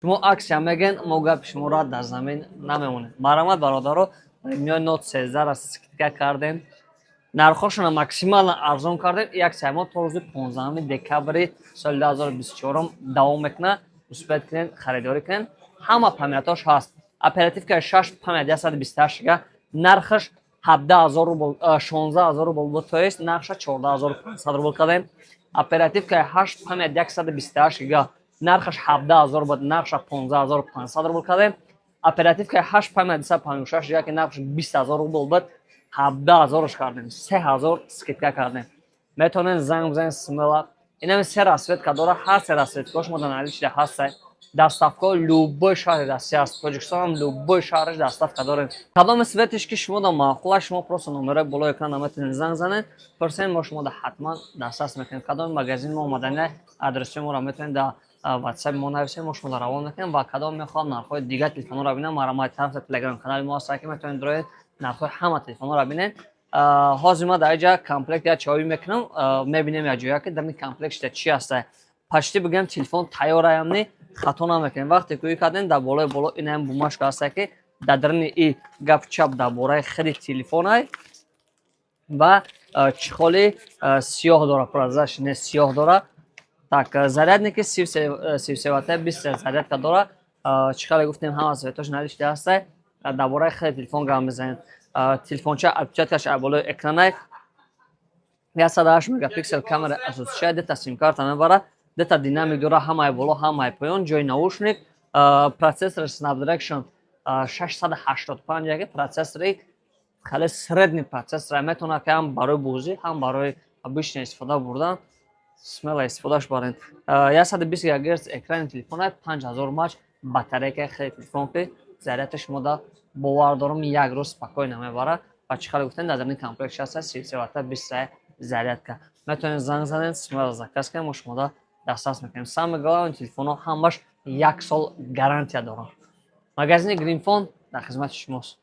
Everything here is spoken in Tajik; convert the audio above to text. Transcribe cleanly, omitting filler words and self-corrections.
Шумо акция мегӯен, мо гапи шуморо дар замин намемонем. Марҳамат, бародаро, Redmi Note 13-ра скидка кардем, нархҳошонро максимально арзон кардем. И акция мо то рӯзи 15 декабри соли 2024 давом мекунад. Успеть кунед, харидорӣ кунед. Ҳама памятош ҳаст. Оперативка 6, память 128 гига, нархаш 17 000 рубл, 16 000 рубл буд, то есть нархша 14 500 рубл кардем. Оперативкаи 8, память 128 гига, нархаш 17 000 буд, нархша 15 500 рубл кардем. Оперативкаи 8, память 256 гига, ки нархаш 20 000 рубл буд, 17 000-ш кардем, 3000 скидка кардем. Метавонед занг бизанед смело. Инами се расцветка дора, ҳар се расцветкаош мо дар наличии ҳаста. Доставка любой шаҳри Россия аст, Тоҷикистонам любой шаҳраш доставка дорем. Кадоме цветиш ки шумо да маъқула, шумо просто номерои болои экран метавонед занг занед, пурсен, мо шумо да ҳатман дастрас мекунем. Кадоми магазин мо омадани, адресҳои моро метавонед дар WhatsApp мо нависем, мо шумо да равон мекунем. Ва кадом мехоҳам нархҳои дигар телефонҳоро бинам, марҳамат, тарафи Телеграм канали мо ҳаст, ки метавонед дроед, нархҳои ҳама телефонҳоро бинед. Ҳозир ма дар инҷа комплект як чоӣ мекунам, мебинем як ҷоя, ки дар ин комплект шида чӣ ҳаста. Почти бигӯям, телефон тайёраям, не, хато намекунем. Вақте ки кардем, дар болои боло инаам бумажка ҳаста, ки дар даруни и гап чап дар бораи худи телефонай ва чехоли сиёҳ дора, прозрачный сиёҳ дора. Так, зарядники 33 ватта, 20 зарядка дора. Чӣ хеле гуфтем, ҳама цветош наличии ҳаста. Дар бораи худи телефон гап мезанем. Телефонча отпечаткаш аз болои экранай, 108 мегапиксел камера асосиша, дета симкарта мебара, дета динамик дора, ҳамаи боло, ҳамаи поён, ҷои наушник. Процессор Snapdragon 685, яке процессори хеле средний процессор, метавонад ки ҳам барои бозӣ, ҳам барои обычно истифода бурдан смело истифодаш баред. 120 гигагерц экрани телефона, 5000 мАч батарейкаи хеле телефон, ки зарядаш мода, бовар дорам, як рӯз спокойно мебарад. Ва чӣ хеле гуфтем, дар даруни комплект шаста 33 ватта, 20 зарядка. Метавонед занг занед, смело заказ кунед, мо шумода дастрас мекунем. Самое главное, телефонҳо ҳамаш як сол гарантия доранд. Магазини Гринфон дар хизмати шумост.